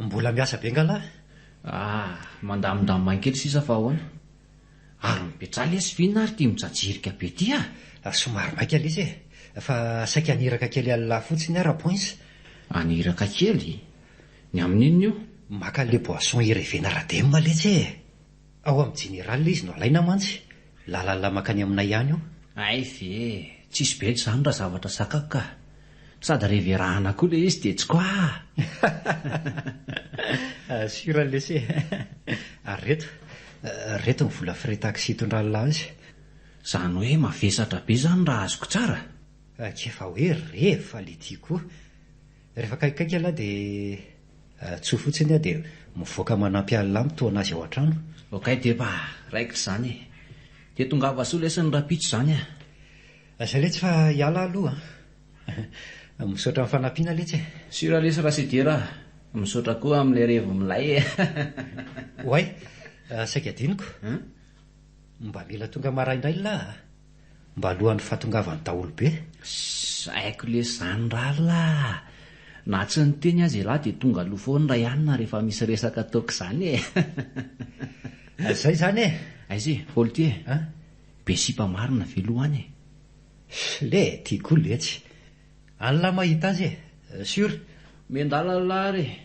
Mbola miasa be nga lahy? Ah, mandamindamina kely sisa fa ahoana? Ary mipetraha lesy vina ary ty mijajirika be ty ah! Somary maika lesy e! Fa saika haniraka kely an'lah fotsiny aho Rapoinsy. Haniraka kely? Ny amin'inona io? Maka an'le boisson irevena radem letsy e! Ao amin'ny Jeneraly ilay izy no alaina mantsy. Lalana mankany aminay ihany io. Hay ve e! Tsisy bedy izany raha zavatra zakako ka! Sady reverahana koa ilay izy dia tsy quoi! Sûr lesy e! Ary reto, reto ny vola frais taxi itondran'lah azy. Izany hoe mavesatra be izany raha azoko tsara? K'efa hoe revy fa le ty koa. Rehefa akaikikaiky ialahy dia tsoa fotsiny aho dia mivoaka manampy an'lah mitohana azy ao an-trano. Okay Deba a! Raikitra izany e! Dia tongava soa lesy ny rahampitso izany a! Zay letsy fa hiala aho aloha an! Misaotra amin'ny fanampiana letsy e! Sur lesy Rasedera a! Misaotra koa amin'ilay revy milay e! Oay! Saika adinoko. Mba mila tonga maraindray lah a! Mba alohan'ny fahatongavan'ny daholobe. Ssss haiko lesy zany ralina a! Na tsy niteny aza ialahy dia tonga aloha foana ray anona rehefa misy resaka toaka izany e! Zay zany e! Aiza e, Paoly ty e! Be sipa marina ve aloha any e? Le, ty koa letsy. Any lah mahita azy e! Sûr! Miandalana lah ary e!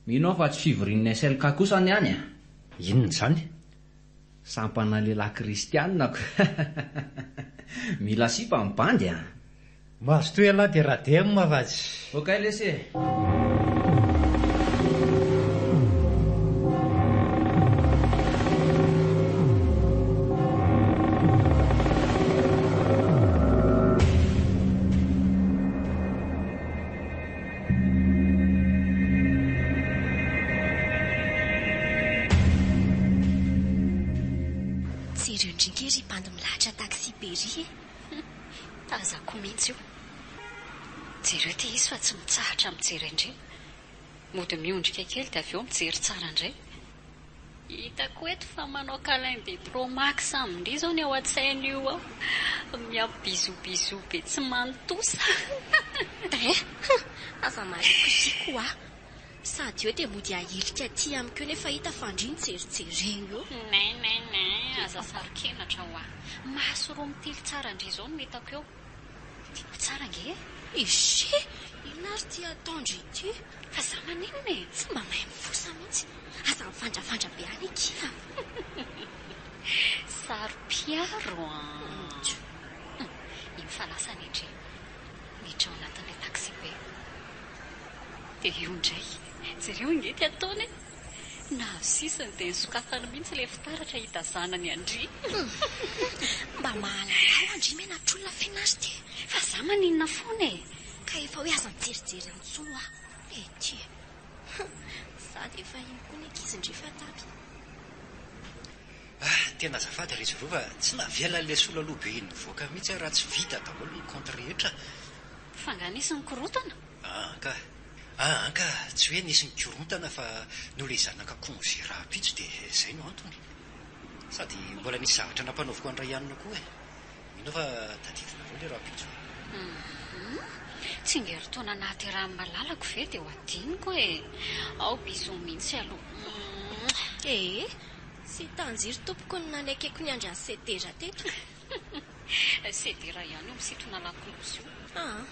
Mino aho fa tsy fivorian'ny SLK kosa ny any a! Inona izany? Sampana lehilahy kristianina ko. Mila sipa ny bandy a! Mazotoa ialahy dia radem fa tsy. Ok lesy e! Jereo ndry nge ry bandy milahatra taxi be ry e! Tazako mintsy io. Jereo ty izy fa tsy mitsahatra mijery an-dry. Mody miondrika kely dia avy eo mijery tsara indray. Hitako eto fa manao câlin be pro max amin-dry izao ny ao an-tsain'io ao. Miampy bisous bisous be tsy mantosa. Dre, hum, aza marikoriko hoa. Sady eo dia mody ahilika aty amiko eo nefa hita fa ndry no jerijerena eo. Nen nen nen, aza saro-kenatra hoa. Maso roa mitily tsara ndry izao no hitako eo. Tiako tsara ange e! Ehe! Inona ary ity ataon-dry ity? Fa za maninona e? Tsy mba mahay mifosa mihitsy. Aza mivandravandra be any akia a! Saro-piaro an! Iny fa lasa anie ndry. Miditra ao anatin'ilay taxi-be. Dia io indray. Jereo ange ity ataony e! Nahazo sisiny dia nosokafany mihitsy ilay fitaratra hitazanany an-dry. Mba mahalala aho an-dry menatr'olona finaritra e! Fa za maninona foana e! Ka efa hoe aza mijerijery any intsony hoa. Ety e! Sady efa iny koa ny ankizy-ndry fa tapy. Ah, tena azafady ry zareo fa tsy navela an'ilay sola aloha be iny nivoaka mihitsy aho raha tsy vita daholo ny compte rehetra. Fa nga nisy nikorontana? Ah ka. Ah ka, tsy hoe nisy nikorontana fa noho ilay zanaka congé rahampitso dia izay no antony. Sady mbola nisy zavatra nampanaoviko an'i Rayanne koa e. Mino aho fa tadidinareo ilay rahampitso e. Hum. Tsingerin-taona nahaterahan'i malalako ve dia ho adinoko e. Ao bisous mihitsy aloha. Mouah. Ee, tsy hitanjiry tompoko ny nanekeko niandry an'i Sedera teto. Sedera ihany io misintona lakolosy io. Aa.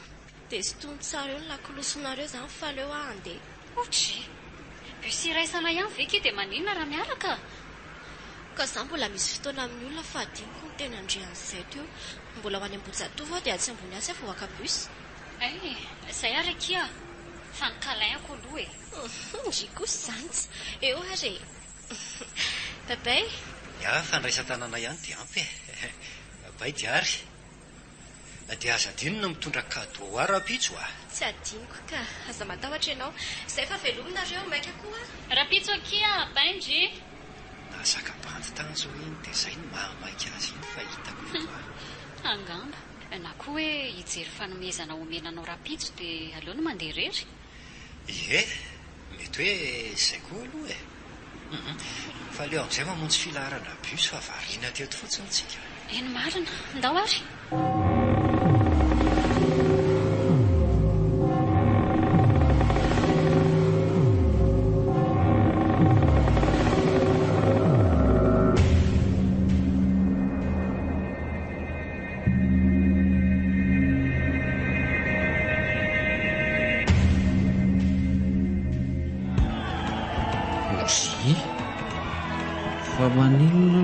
Dia sintono tsara eo ny lakolosinareo izany fa aleo aho handeha. Ouch! Bus iraisana ihany ve ki dia maninona raha miaraka? Ka za mbola misy fotoana amin'ny olona fa adinoko ny tena ndry an'izay teo. Mbola ho any Ambohijatovo aho dia atsy ambony atsy aho vao haka bus. Hay, izay ary akia fa ny câlin-ko aloha e! Ndry kosa izany tsy eo ary e! Bye bye! Ny ahy fandraisan-tanana ihany dia ampy e! Bye Diary! Dia aza adino ny mitondra cadeau ho ahy rahampitso a! Tsy adinoko ka! Aza matahotra ianao. Izay fa veloma nareo, maika koa aho. Rahampitso akia, bye ndry! Nahazaka bandy tany zao iny dia izay no mahamaika azy iny fa hitako eto a! Angamba. Na koa hoe hijery fanomezana homena anao rahampitso dia aleony mandeha irery. Ie, mety hoe izay koa aloha e! Hum, fa aleo amin'izay mamonjy filaharana bus fa variana teto fotsiny tsika. Eny marina, ndao ary! Dry! Fa maninona?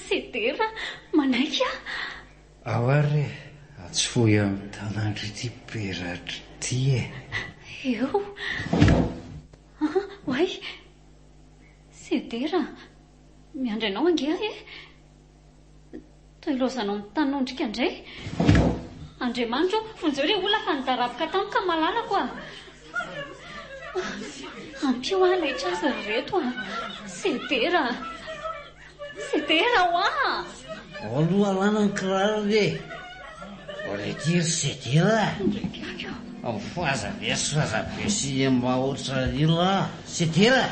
Sedera, manaiky aho. Ao ary e, atsofohy amin'ny tanandry ity peratra ity e. Eo. An, oay. Sedera, miandry anao ange aho e. Toa ilaozanao mitanondrika indray. Andriamanitra ô, vonjeo re olona fa nidaraboka tampoka malalako a. Ampio aho hanaitra azy ry reto a. Sedera a. Sedera hoa! Ao aloha alana ny kirarony e! Mbola ety ry Sedera a! Mifohaza be soaza be sy mahotra ila! Sedera!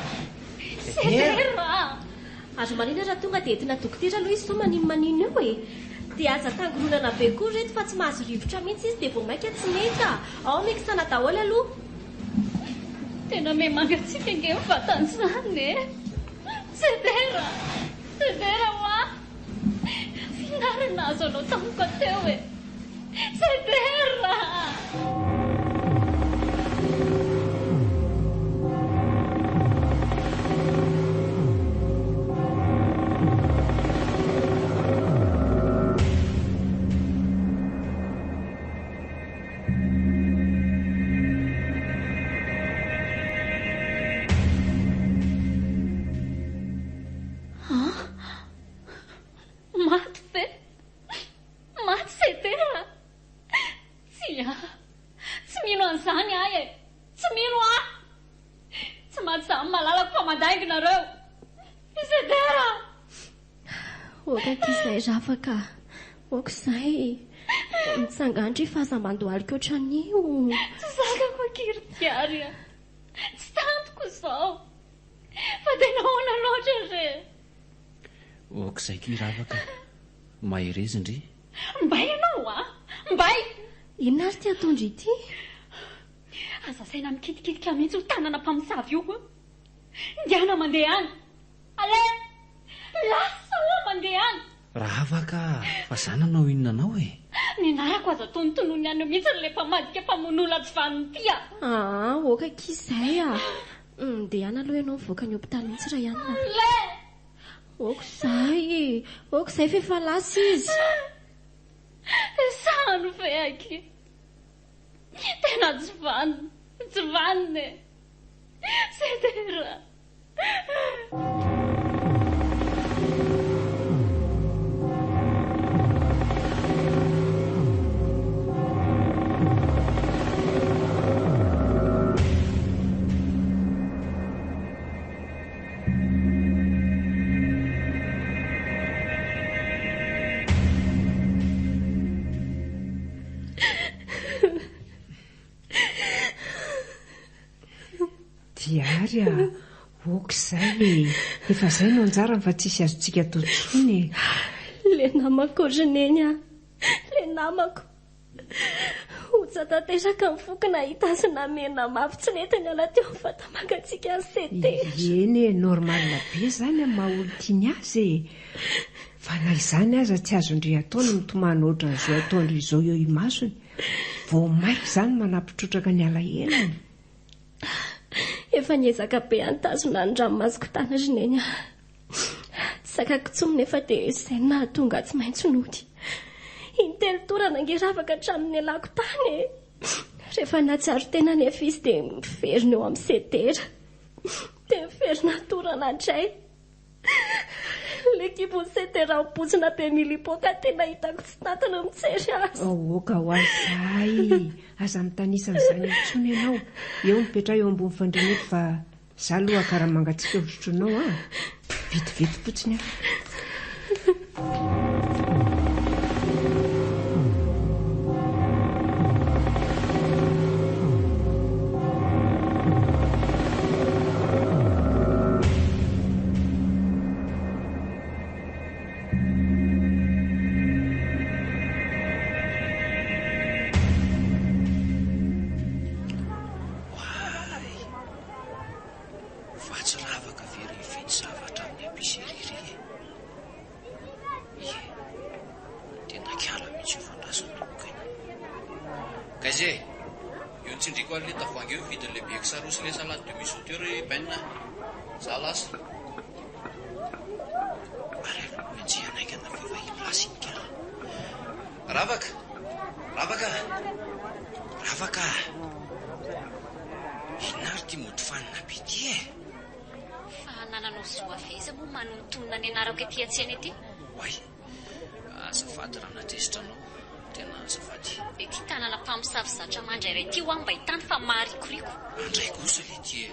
Sedera! Aza manina raha tonga dia entina dokotera aloha izy sao maninomanino eo e! Dia aza tangoronana be koa ry reto fa tsy mahazo rivotra mihitsy izy dia vao mainka tsy mety a! Ao mixana daholo aloha! Tena miha mangatsiaka ange ny vatan'izany e! Sedera! Sedera hoa! F'inona ary nahazo anao tampoka teo e? Sedera! An! Maty ve? Maty Sedera? Tsia! Tsy mino an'izany aho e! Tsy mino aho! Tsy maty izany malalako fa mandainga nareo! I Sedera! Ok akia izay Rafaka a! Ok izay! Mitsangàna ndry fa aza mandohalika ohatran'io! Tsy zakako akia ry Diary a! Tsy tantiko izao! Fa tena ahoana loatra re? Ok izay akia Ravaka a! Mahereza ndry! Mbay ianao a! Mbay! Inona ary ity ataon-dry ity? Aza asaina mikitikitika mihitsy io tanana mpamosavy io! Ndehana mandeha any! Allez! Lasa hoa mandeha any! Ravaka a! Fa za nanao inona anao e? Ny anarako aza tonontonony any mihitsy ry le mpamadika mpamono olona tsy vanona ity a! Aa, ok akia izay a! Ndehana aloha ianao mivoaka ny hopitaly mihitsy Rayan a! Le! Ok izay e! Ok izay fa efa lasa izy! Sahano ve akia? Tena tsy vanona, tsy vanona e! Sedera! Diary a! Ok izay e! Efa izay no anjarany fa tsisy azontsika atao intsony e! Le namako ry Neny a! Le namako! Hotsa tanteraka ny foko nahita azy namena mafy tsy nety niala teo amin'ny vata-mangatsiaka ny sedera. Eny e, normal be izany amin'ny maha olon-tiany azy e! Fa na izany aza tsy azon-dry atao ny mitomany ohatran'izao ataon-dry izao eo imasony. Vao mainka izany manampy trotraka ny alahelony. Efa niezaka be aho nitazona ny ranomasoko tany ry Neny a! Tsy zakako intsony nefa dia izay no nahatonga ahy tsy maintsy nody. Intelo torana ange ravaka hatramin'ny nialako tany e! Rehefa nahatsiaro tena anefa izy dia miverina eo amin'ny sedera. Dia miverina torana indray. Ilay kibon'i sedera mibotsina be milipoaka tena hitako tsy tanty ny mijery azy. Aoka ho ahy izay! Aza mitanisa an'izany intsony ianao. Eo mipetraha eo ambony fandriana eto fa Za aloha kara mangatsiaka ho sotroinao an! Vetivety fotsiny aho. Aiza e? Io nitsindriako an'ilay tavoahangy io ny vidin'ilay BX roa sy ilay salade de miso teo ry Ben a! Za lasa. Ary aleo henjehina haingana avy eo fa iny lasa iny ka. Ravaka! Ravaka! Ravaka! Inona ary ity mody fanina be ity e? Fa anananao zo avy aiza moa manonontonona ny anarako ety an-tsena ety? Oay! Azafady raha nahatezitra anao, tena azafady. Ity tanana mpamosavy zatra mandrairay ity ho'a mba hitany fa maharikoriko. Andray kosa letia e!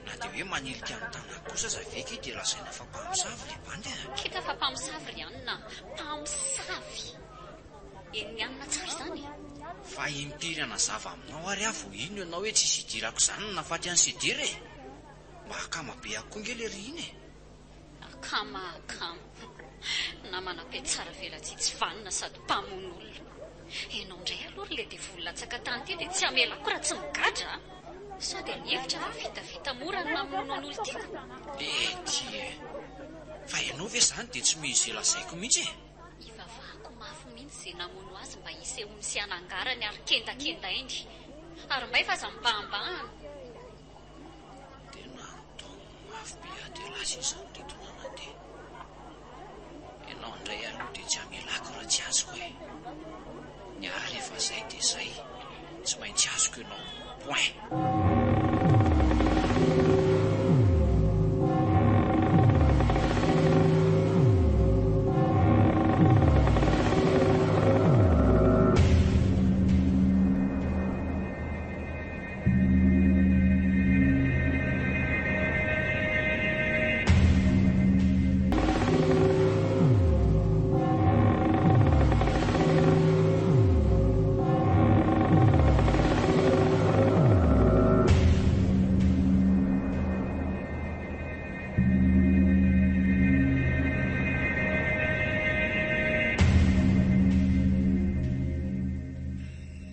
Na dia hoe manilika ny tanako kosa aza ve kay dia lazaina fa mpamosavy le bandy a! Keka fa mpamosavy ry anona a! Mpamosavy! Henon'i anona tsara izany e! Fa impiry hanazava aminao ary aho vao hino ianao hoe tsisy idirako izany ny nahafaty an'i Sedera e! Mba akama be akoho nge le ry iny e! Akama akama. Namana mpiatsara velatsihy tsy vanona sady mpamono olona. Ianao indray aloha ry le devoly latsaka tany ity dia tsy hamelako raha tsy migadra a! Sao dia nihevitra fa vitavita mora ny namono an'olo tiako? Ety e! Fa ianao ve izany dia tsy mino izay lazaiko mihitsy e? Ivavahako mafy mihitsy izay namono azy mba hisehoany sy hanangarany ary kendakendainy. Ary mbay fa aza mibahambahana. Tena nitaominy mafy be aho dia lasa izany reto nanandeha. Ianao indray aloha dia tsy hamelako raha tsy azoko e. Ny ahy rehefa izay dia izay, tsy maintsy azoko ianao. Point.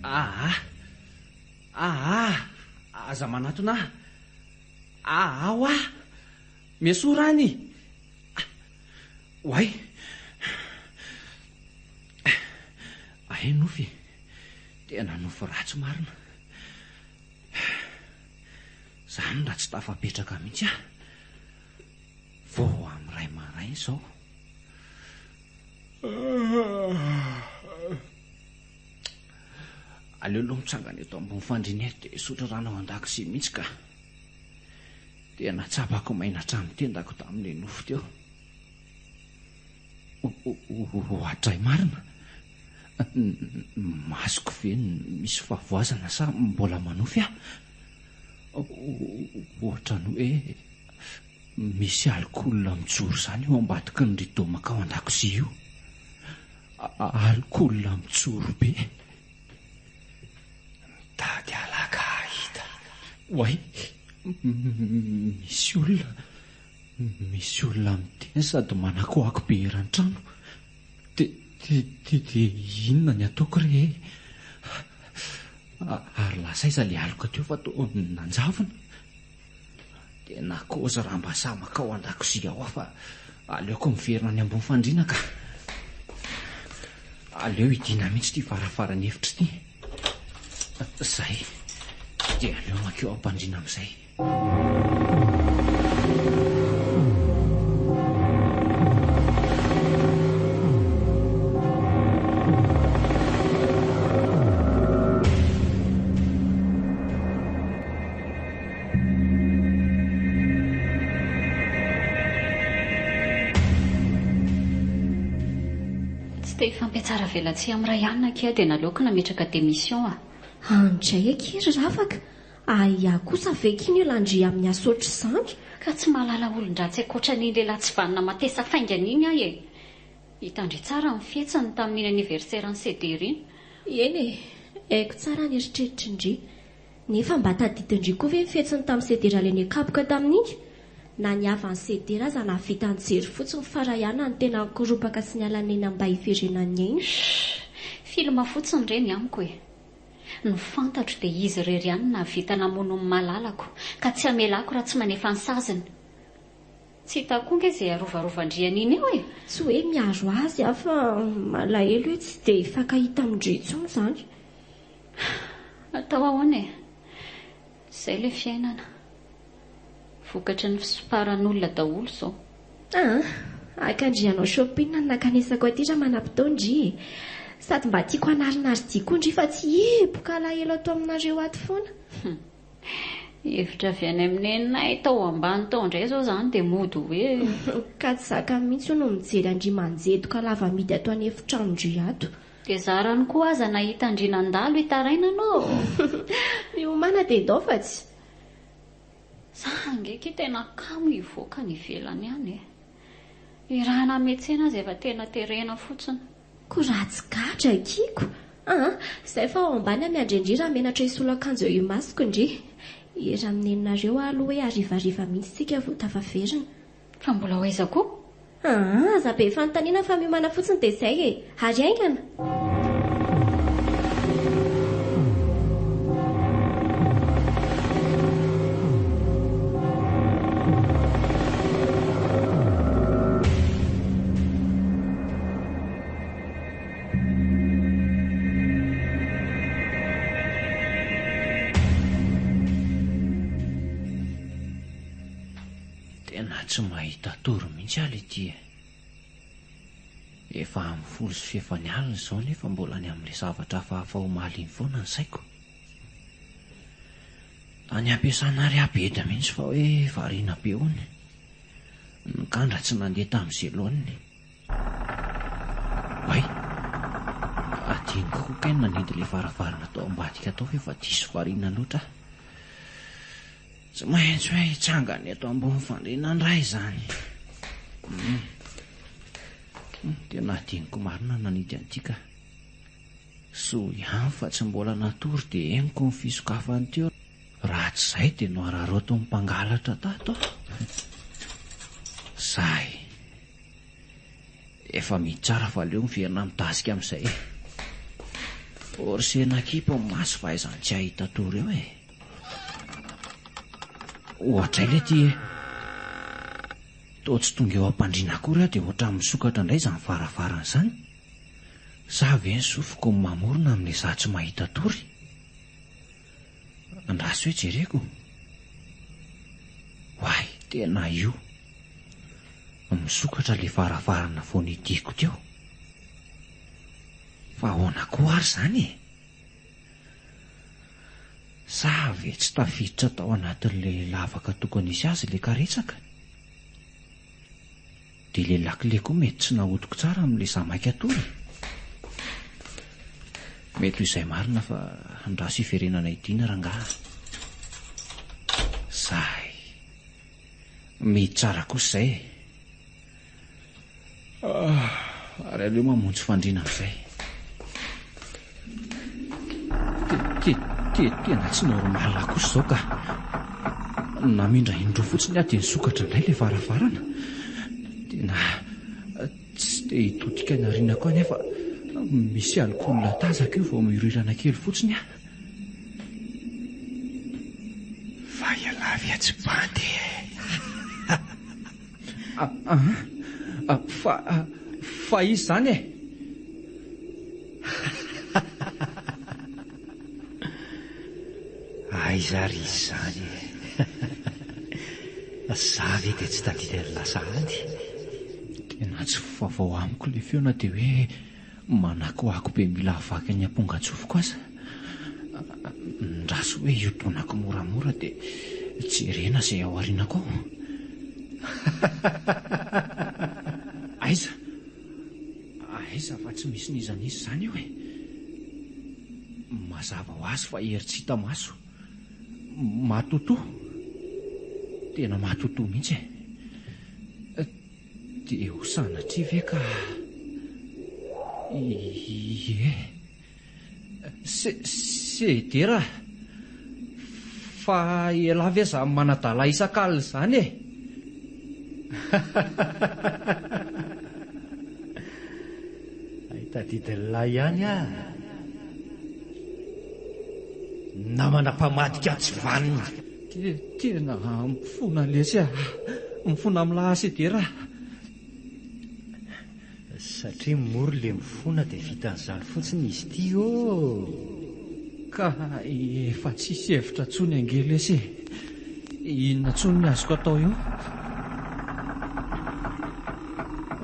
Aa! Aa! Aza manatona ahy! Aa hoa! Miesora any! Oay! Ahay nofy e! Tena nofy ratsy marina! Zany raha tsy tafapetraka mihitsy aho! Vao amin'ny iray maraina izao. Aleo aloha mitsangana eto ambony fandriana eto dia hisotro rano ao an-dakozia mihitsy ka. Tena tsapako maina hatramin'ny tendako tamin'ilay nofy teo. Ohatray marina? Ny masoko ve no misy fahavoazana sa mbola manofy aho? Ohatran'ny hoe misy alikaola mijoro izany eo ambadiky ny rideau mankao an-dakozia io. Alikaola mijoro be. Mitady alaka hahita. Oay, misy olona, misy olona miteny sady manakoako be eran'ny trano. Dia, dia, dia inona ny ataoko re e? Ary lasa aiza ilay aloka teo fa toa nanjavona? Tena kôzy raha mba sahy makao an-dakozia ao aho fa aleoko miverina any ambony fandriana ka. Aleo hidiana mihitsy ity varavaran'ny efitra ity. Zay. Dia aleo makeo am-pandriana amin'izay. Tsy te hifampiatsara velatsihy amin'i Rayan akia dia naleoko nametraka démission a. Andray akia ry Ravaka, aia kosa ve akia ny Landry amin'ny asa ohatr'izany? Ka tsy mahalala olon-dratsy ankoatran'iny lehilahy tsy vanona matesa faingana iny aho e! Hitandre tsara ny fihetsiny tamin'iny anniversaire-n'i Sedera iny. Eny e, haiko tsara ny eritreritry ndry. Nefa mba tadidin-dry koa ve ny fihetsiny tamin'i Sedera ilay nikapoka tamin'iny? Na ny havan'i Sedera aza nahavita nijery fotsiny fa Rayana no tena nikoropaka sy niala nenina mba hiverenan'ny ainy. Shh! Film fotsiny ireny amiko e! Ny fantatro dia izy irery ihany no nahavita namono ny malalako ka tsy hamelako raha tsy manefa ny saziny. Tsy hitako koa nge izay arovarovan-dry an'iny eo e! Tsy hoe miaro azy aho fa malahelo hoe tsy dia hifankahita amin-dry intsony izany. Atao ahoana e? Izay ilay fiainana. Vokatry ny fisomparan'olona daholo izao. Aa! Haka ndry hanao shopping no nankanesako aty raha manam-potoana ndry e! Sady mba tiako hanarina ry koa ndry fa tsy hihiboka alahelo ato aminareo ato foana. Hum! Hevitra avy any amin'ny neninay tao ambany tao indray izao izany dia mody hoe. Ka tsy zaka mihitsy hono mijery an-dry manjedoka lava mihidy ato an'efitranon-dry ato. Dia zarany koa aza nahita an-dry nandalo hitarainana ô! Miomàna dia ndao fa tsy. Za ange ki tena kamo hivoaka any ivelany any e! I raha nametsena aza efa tena terena fotsiny. Ko raha tsy gadra akia ko a! Zay fa ao ambany aho miandry an-dry raha menatra hisolo akanjo eo imasoko ndry. Hiera amin'ny neninareo aho aloha hoe harivariva mihitsy tsika vao tafaverina. Fa mbola ho aiza koa? Aa, aza be fanontaniana fa miomàna fotsiny dia izay e! Ary haingana! Tena tsy mahita tory mihitsy aho letia e. Efa amin'ny folo sy fefany alina izao nefa mbola any amin'ilay zavatra hafahafa omaly iny foana ny saiko. Tany am-piasana ary aho bedy mihitsy fa hoe variana be hono. Ny kandra tsy nandeha tamin'izay laoniny. Oay! Adinoko koa kay ny nanidy ilay varavarana tao ambadika tao fa efa diso variana loatra aho. Tsy maintsy hoe hitsangana eto ambony fandriana indray izany. Hum. Tena adinoko marina ny nanidy an'ity ka. Soa ihany fa tsy mbola natory dia henoko ny fisokafany teo. Raha tsy izay dia noararaotin'ny mpangalatra tato aho. Sahy. Efa mihidy tsara fa aleo miverina midasika amin'izay e. Forcena akipy ny maso fa aizany tsy hahita tory eo e. Ohatray le ty e. Toa tsy tonga eo am-pandriana akory aho dia ohatran'ny misokatra indray izany varavarana izany. Sa ve ny sofiko no mamorona amin'ilay izaho tsy mahita tory? Andraso hoe jereko. Oay, tena io. Misokatra ilay varavarana vao nidiako teo. Fa ahoana koa ary izany e? Sa ve tsy tafiditra tao anatin'ilay lavaka tokony hisy azy ilay karetsaka? Dia ilay lakile koa mety tsy nahodiko tsara amin'ilay za maika tory e! Mety ho izay marina fa andraso hiverenana hidiana rangaha a! Zay! Mihidy tsara kosa izay e! Ary aleo mamonjy fandriana amin'izay. Tena tsy normal kosa izao ka. Namindra indroa fotsiny aho dia nisokatra indray ilay varavarana. Tena tsy te hitodika any aoriana koa anefa misy alikaola tazako io vao miroirana kely fotsiny aho. Fa ialahy ve tsy bandy e? Aa fa fa iza izany e? Aiza ary izy izany e? Za ve dia tsy tadidy an'i lasa any? Tena tsy vaovao amiko ilay feo na dia hoe Manakoako be mila havaky ny ampongan-tsofiko aza. Ndraso hoe hiodonako moramora dia jerena izay ao aorianako ao. Aiza? Aiza fa tsy misy n'iza n'iza izany eo e! Mazava ho azy fa hery tsy hita maso. Matotoa. Tena matotoa mihitsy e. Dia ho sanatria ve ka Ie. Sedera a! Fa elah ve zany manadala isak'alina izany e? Hay tadidin'lah ihany ah! Namana mpamadika tsy vanona! Tena mifona lesy ah! Mifona amin'lah Sedera ah! Satria mory le mifona dia vitan'izany fotsiny izy ity ô! Ka efa tsisy hevitra intsony ange lesy e! Inona intsony ny azoko atao eo?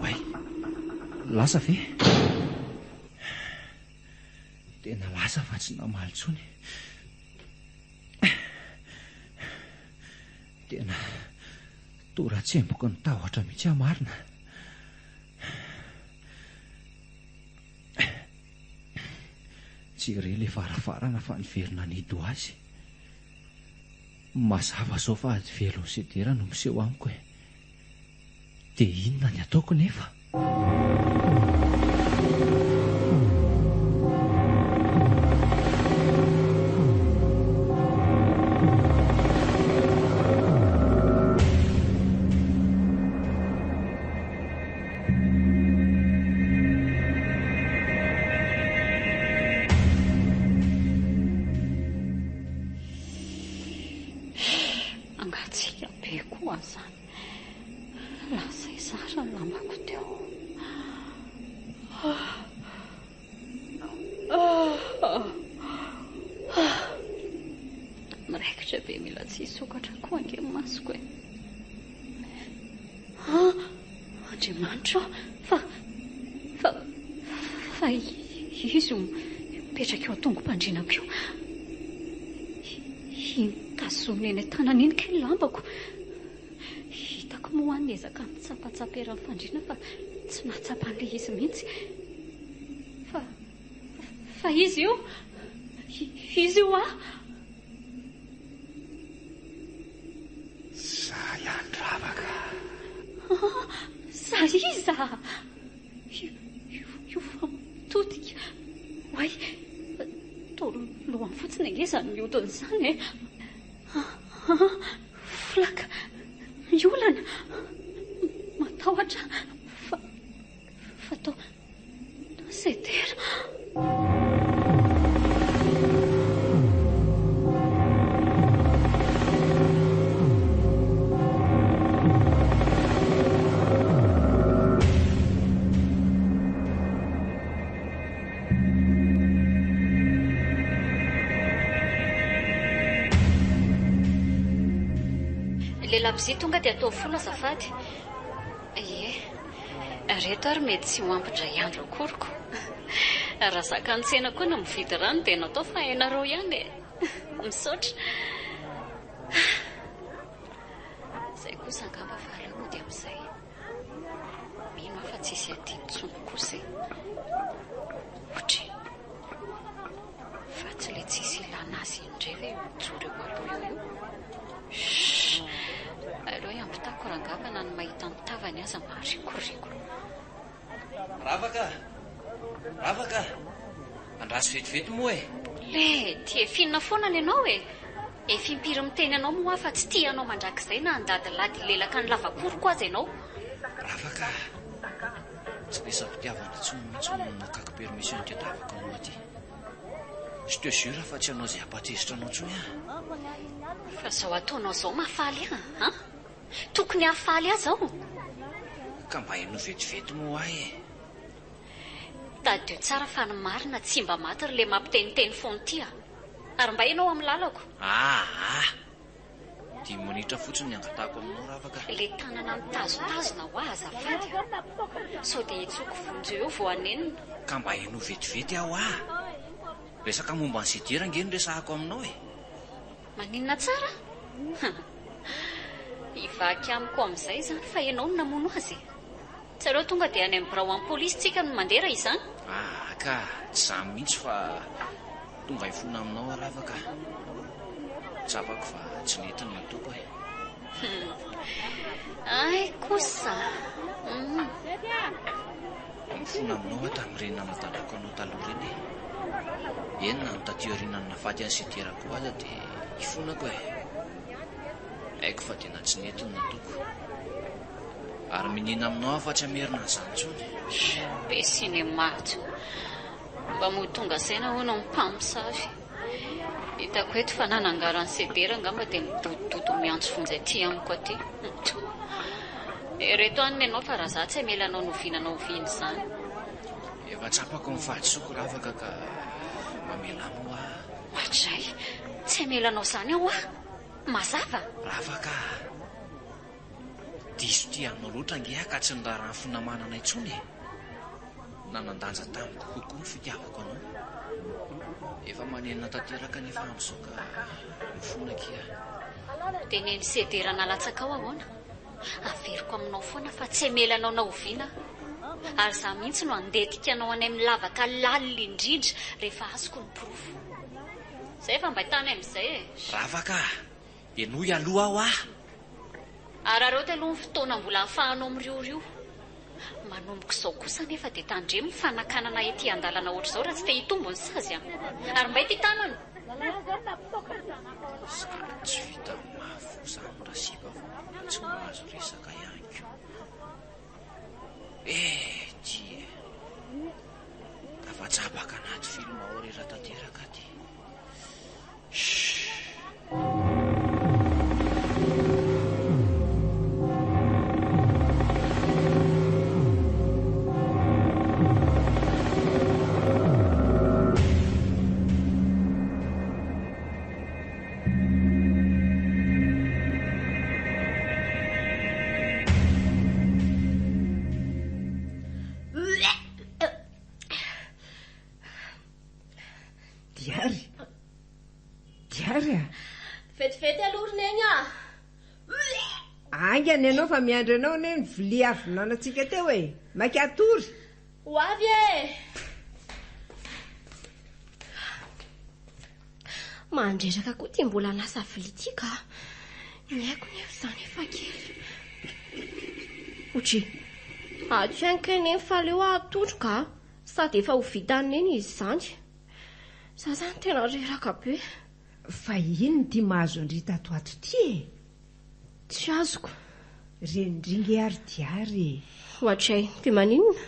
Oay! Lasa ve? Tena lasa fa tsy namaly intsony. Tena tora-tsemboky ny tahotra mihitsy aho marina. Tsy re ilay varavarana fa niverina nihidy ho azy. Mazava izao fa ady velon'i Sedera no miseho amiko e. Dia inona ny ataoko nefa? Mangatsiaka be koa izany. Lasa hizara ny lambako teo. Miraikitra be mila tsy hisokatra koa ange ny masoko e. Ah! Andriamanitra ô! Fa, fa, fa izy io mipetraka eo an-tongom-pandrianako io. Iny tazominy eny an-tanany iny kay ny lambako. Hitako moa aho niezaka nitsapatsapa eran'ny fandriana fa tsy nahatsapa an'ilay izy mihitsy. Fa, fa izy io! Izy io aho! Za ihany ravaka. Ah, za iza? Io, io, io fa mitodika. Oay, toa lohany fotsiny ange izany mihodina izany e. Ah, ah, folaka, miolana, matahotra fa, fa toa. Sedera. Ilay labozia tonga dia ataovy folo azafady. Ie. Reto ary mety tsy ho ampy indray andro akory ko. Raha zakan'ny tsena koa ny mividy rano dia natao fa hainareo ihany e. Misaotra. Izay kosa angamba fa aleo mody amin'izay. Mino aho fa tsy hisy adino intsony kosa e. Otry. Fa tsy ilay tsisy ilana azy iny indray ve io mijoro eo aloha eo io? Shh! Aleo hiampitako rangahy fa na ny mahita ny tavany aza maharikoriko. Ravaka a! Ravaka a! Andraso vetivety moa e! Le, tia finina foana ny anao e! Efa impiry miteny anao moa aho fa tsy tia anao mandrakizay na handadilady hilelaka ny lavakoriko aza ianao. Ravaka a! Tsy resa-pitiavana intsony mihitsy no nakako permission hitadiavako anao aty. Je te jure fa tsy hanao izay hampahatezitra anao intsony aho. Fa izao ataonao izao mahafaly ahy an! Tokony hahafaly ahy izao. Ka mba henoy vetivety moa ahy e! Tadidio tsara fa ny marina tsy mba maty ry le mampiteniteny foana ity a! Ary mba ianao amin'ny lalako. Aa! Dimy minitra fotsiny ny angatahako aminao Ravaka a! Le tanana mitazotazona hoa azafady a! Sao dia hitsoko vonjy eo vao hanenina. Ka mba henoy vetivety aho a! Resaka momba an'i Sedera ange no resahako aminao e! Maninona tsara? Hivaky amiko amin'izay izany fa ianao no namono azy e! Tsy aleo tonga dia any amin'ny birao an'ny polisy tsika no mandeha raha izany? Ah ka, tsy izany mihitsy fa tonga hifona aminao aho Rava ka. Tsapako fa tsy nety ny nataoko e. Hay kosa. Hum. Mifona aminao aho tamin'ireny nanadalako anao taloha ireny e. Eny na ny taty aoriana nahafaty an'i Sedera koa aza dia ifonako e. Haiko fa tena tsy nety ny nataoko. Ary miniana aminao aho fa tsy hamerina an'izany intsony. Be cinéma ato. Mba mody tonga saina hono ny mpamosavy. Hitako eto fa nanangaran'i Sedera angamba dia midodododo miantso vonjy aty amiko aty. Ereto any nenao fa raha za tsy hamela anao n'oviana na oviana izany. Efa tsapako ny fahadisoako Ravaka ka mamelà moa aho. Tsy hamela anao izany aho ah! Mazava? Ravaka ah! Diso tia anao loatra ange aho ka tsy niraharaha ny finamanana intsony e! Nanan-danja tamiko kokoa ny fitiavako anao. Efa manenina tanteraka anefa amin'izao ka mifona akia. Dia neny sedera nalatsakao ahoana? Averiko aminao foana fa tsy hamela anao na oviana aho. Ary izaho mihitsy no handetika anao any amin'ny lavaka lalina indrindra rehefa azoko ny porofo. Izay fa mba tany amin'izay e! Ravaka a! Henoy aloha aho ah! Araraoty aloha ny fotoana mbola ahafahanao miriorio. Manomboka izao kosa anefa dia tandremo ny fanakanana ety an-dalana ohatr'izao raha tsy te hitombo ny sazy an! Ary mbay ity tanana! Sady tsy vitan'ny mahavoa izany rasipa fa mbola tsy mahazo resaka ihany koa. Eh ty e! Tafatsabaka anaty film horreur tanteraka ty. Shh! Diary! Diary a! Vetivety aloha ry Neny a! Haingana ianao fa miandry anao anie ny vilia avy nanantsika teo e! Maika hatory! Ho avy e! Mandreraka koa ity mbola hanasa vilia ity ka. Ny aiko nefa izany efa kely. Otri. Ato ihany kay neny fa aleo aho hatory ka. Sady efa ho vitan'i neny izy izany. Za zany tena reraka be. Fa inona ity mahazo an-dry tato ato ity e? Tsy azoko. Renin-dry nge ary diary e. Ohatray, dia maninona?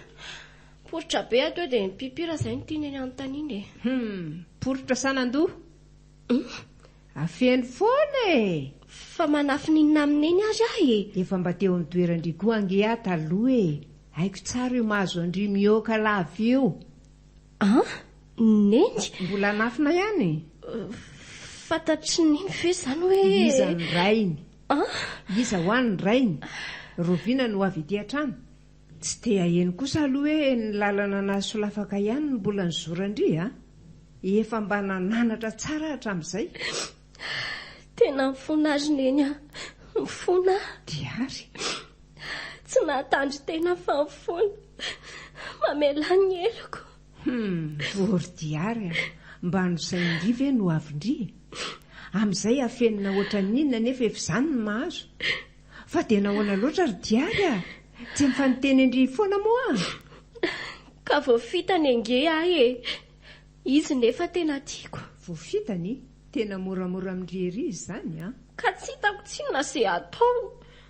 Poritra be ato eo dia mipipy raha izay no tiany eny anontaniana e. Hum, poritra sa nandoa? Hum. Afeno foana e! Fa manafina inona amin'i Neny ary aho e? Efa mba teo amin'ny toeran-dry koa ange aho taloha e! Haiko tsara io mahazo an-dry mihoaka lava io. An? Neny? Mbola hanafina ihany? Fantatr'i Neny ve izany hoe. Iza ny rainy? An? Iza hoa ny rainy? Rahoviana no ho avy ety an-trano? Tsy te haheno kosa aloha hoe ny lalana nahasolafaka ihany no mbola nizoran-dry a! Efa mba nananatra tsara hatramin'izay. Tena mifona ry Neny a! Mifona aho. Diary. Tsy nahatandrin-tena fa mifona. Mamelà ny heloko. Hum, vory Diary a! Mba nosainin-dry ve no avin-dry e? Amin'izay afenina ohatran'ny inona nefa efa izany no mahazo. Fa dia nahoana loatra ry Diary a? Tsy efa niteny an-dry foana moa aho? Ka voafitany ange aho e! Izy nefa tena tiako. Voafitany? Tena moramora amin-dry ery izy izany an! Ka tsy hitako tsinona ze atao.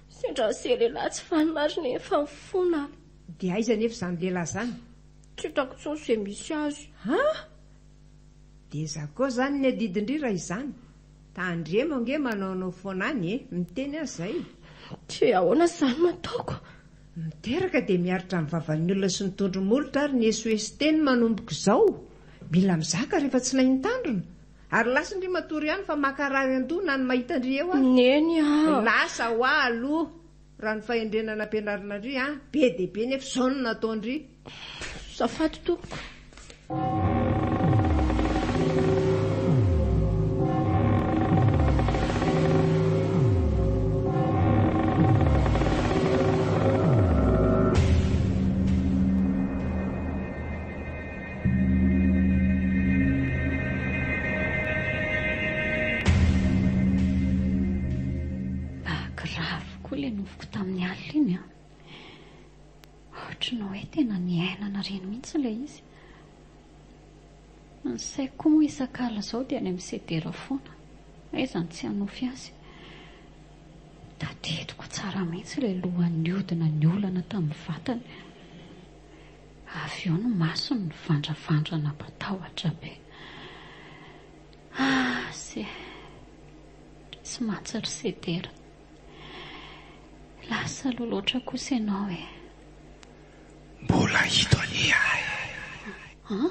Sendra ze lehilahy tsy vanona ary nefa mifona aho. Dia aiza anefa izany lehilahy izany? Tsy hitako intsony ze misy azy. Han! Dia za koa izany ny adidin-dry raha izany. Tandremo ange manaonao foana any e! Miteny aho izay. Dia ahoana izany no ataoko? Miteraka dia miaritra ny vavan'ny olona sy ny tondro molotra ary ny esoeso teny manomboka izao. Mila mizaka rehefa tsy nahay nitandrina. Ary lasa ndry matory ihany fa mankarary an-doha na ny mahita ndry eo aza. Neny a! Lasa hoa aloha raha ny fahendrena nampianarina ndry an! Be dia be nefa izao no nataon-dry. Azafady tompoko. Mba grave koa ilay nofiko tamin'ny alina iny an. Ohatry ny hoe tena niainana ireny mihitsy ilay izy. Ny saiko koa moa isak'alina izao dia any amin'ny sedera foana. Aiza no tsy hanofy azy. Tadidiko tsara mihitsy ilay lohany nihodina niolana tamin'ny vatany. Avy eo ny masony nivandravandra nampatahotra be. Ah, se. Tsy mantsy ry sedera. Lasa aloha loatra kosa ianao e. Mbola ito anie aho e. An?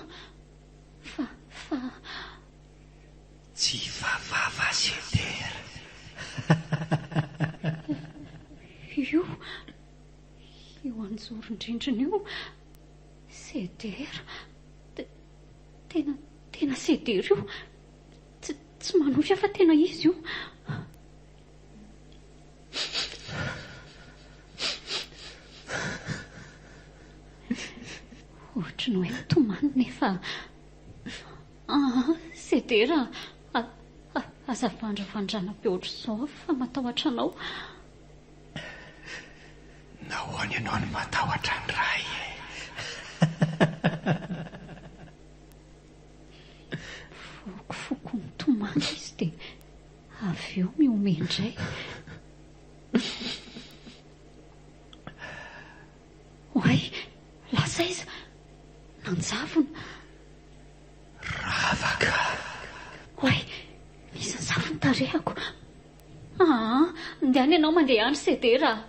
Fa, fa. Tsy vavava Sedera. Io, io anjoron-drindrina io, Sedera. Tena, tena Sedera io. Tsy, tsy manofy aho fa tena izy io. Ohatry ny hoe mitomany nefa aa Sedera a, aza vandravandràna be ohatr'izao aho fa matahotra anao. Nahoana ianao no matahotra ny Ray e? Fokofoko mitomany izy dia avy eo mihomehy indray. Oay, lasa aiza? Nanjavona. Ravaka. Oay, misy nizafy ny tarehako. Aa, ndehana ianao mandeha any Sedera a!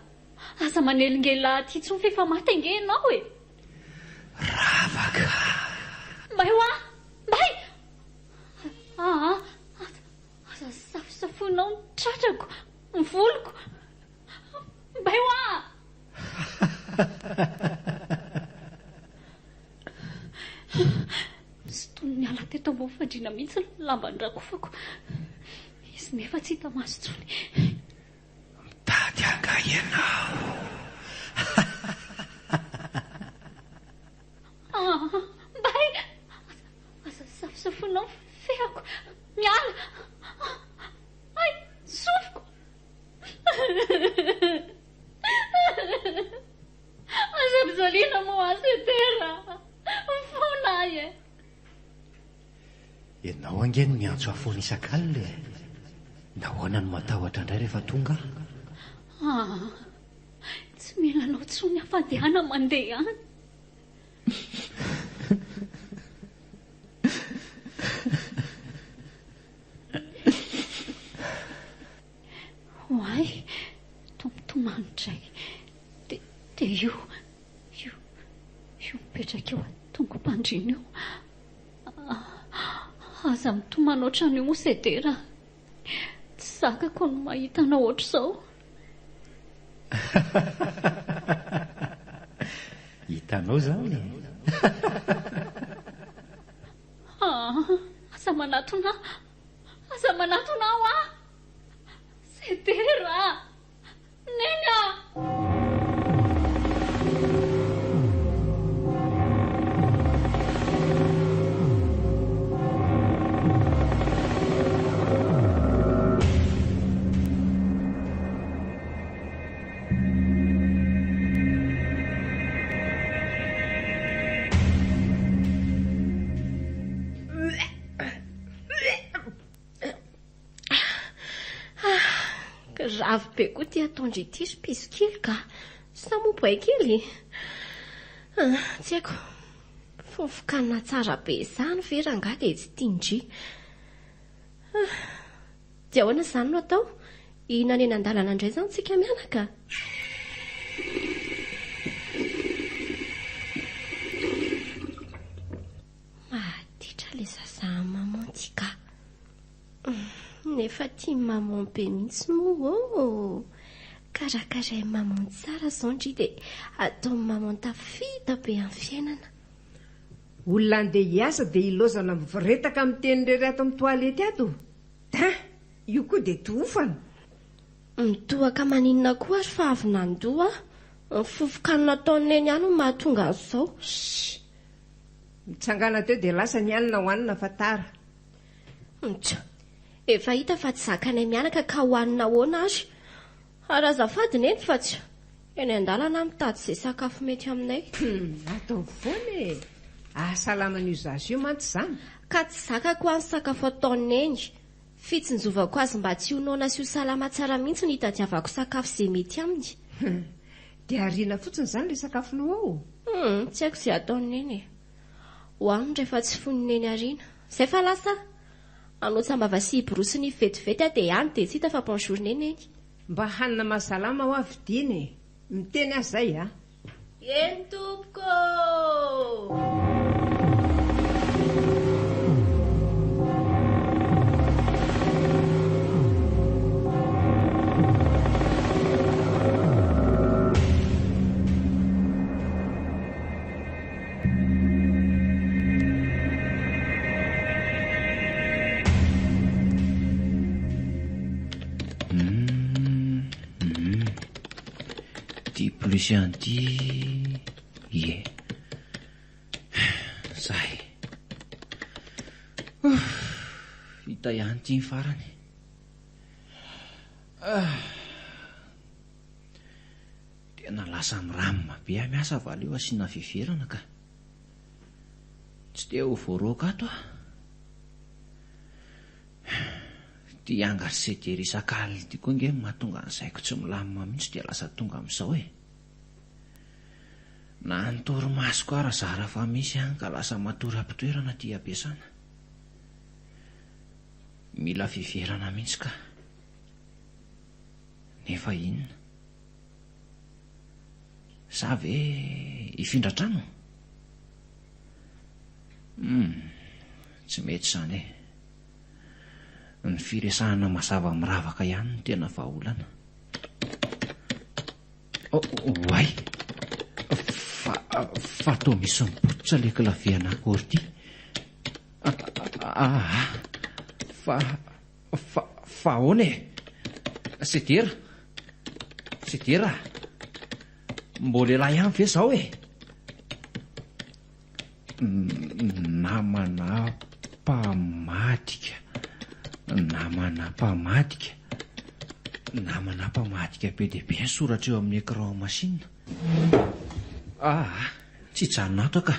Aza manelingelina aty intsony fa efa maty ange ianao e! Ravaka. Mbay hoa! Mbay! Aa, aza, aza safosafoinao ny tratrako, ny voloko. Mbay hoa! Sintoniny niala teto ambony fandriana mihitsy ny lamba norakofako. Izy nefa tsy hita maso intsony. Mitady angaha ianao? Ah, mbay! Aza safosafoinao ny fehako. Miala! Hay, sofiko! Aza ampijaliana moa aho Sedera a! Mifona ahy e! Ianao ange no miantso ahy foana isak'alina e! Nahoana no matahotra indray rehefa tonga aho? Ah! Tsy mila anao intsony aho fa andehana mandeha any. Oay, toa mitomany indray. Dia, dia io, io, io mipetraka eo an-tongom-pandriana io. Aza mitomany ohatran'io moa Sedera a. Tsy zakako ny mahita anao ohatr'izao. Hitanao izany e? Ah, aza manatona ahy. Aza manatona aho ah! Sedera ah! Neny ah! Grave be koa ity ataon-dry ity ry piso kely ka! Sa moa boay kely? Ah, tsy haiko. Fofon-kanina tsara be izany ve rangahy dia tsy tian-dry? Ah, dia ahoana izany no atao? Hihinana eny an-dalana indray izany tsika mianaka? Maditra le zaza an'i maman ty ka. Nefa tia maman be mihitsy moa ô. Karakarain'i maman tsara zao ndry dia ataon'i maman tafita be amin'ny fiainana. Olona andeha hiasa dia ilaozana mivoretaka miteny irery ato amin'ny toilette ato? Tin! Io koa dia tohofana. Mitohaka maninona koa ary fa avy nandoa aho. Ny fofon-kanina ataon'i Neny ihany no mahatonga an'izao. Shh! Mitsangàna teo dia lasa ny hanina hohanina fa tara. Ntsa! Efa hita fa tsy zakanay mianaka ka hohanina ahoana ary? Ary azafady Neny fa tsy eny an-dalana aho mitady izay sakafo mety aminay. Hum! Ataovy foana e! Ahasalama an'io zaza io mantsy izany. Ka tsy zakako hoa ny sakafo ataon'i Neny. Fitsinjovako azy mba tsy ho noana sy ho salama tsara mihitsy no itadiavako sakafo izay mety aminy. Hum! Dia ariana fotsiny izany ilay sakafonao ao? Hum! Tsy haiko izay ataon'i Neny e. Hohaniny rehefa tsy foin'i Neny ariana. Izay fa lasa aho. Hanao tsambava sy hiborosy nify vetivety aho dia any dia tsy hita fa bonjour Neny eny. Mba hanina mahasalama hoa vidiana e! Miteny aho izay a! Eny tompoko ô! Ity plus ihany ity, ie. Zay. Ouf, hita ihany ity ny farany. Ah. Tena lasa miramina be aho miasa va aleo asiana fiverana ka. Tsy te ho voaroaka ato aho. Ity angaly CDR isak'alina ity koa ange no mahatonga ny saiko tsy milamina mihitsy dia lasa tonga amin'izao e. Na ny torimasoko ara zara fa misy an ka lasa matory am-pitoerana aty am-piasana. Mila fiverana mihitsy ka. Nefa inona? Za ve hifindra trano? Hum, tsy mety izany e. Ny firesahana mazava miravaka ihany no tena vahaolana. Oay! Fa, fa toa misy mipotsitra ilay clavier anako ordi. Aa, fa, fa, fa ahoana e? Sedera, Sedera, mbola lehilahy ihany ve izao e? Namana mpamadika, namana mpamadika, namana mpamadika be dia be ny soratra eo amin'ny écran machine. Aa, tsy hijanona ato aho ka.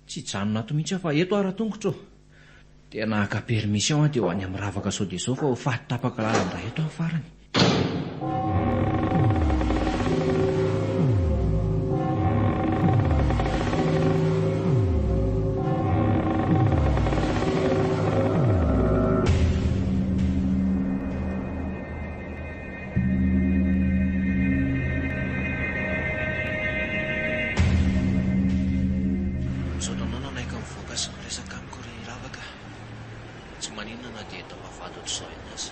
Tsy hijanona ato mihitsy aho fa eto aho ra-tongotro ô. Tena haka permission aho dia ho any amin'ny ravaka sao dia izao fa ho faty tapaka lalan-dra eto aho farany. Misaotra anao nanaiky nivoaka sy niresaka amiko ry Ravaka. Tsy maninona na dia eto am-bavahady ohatr'izao ihany aza.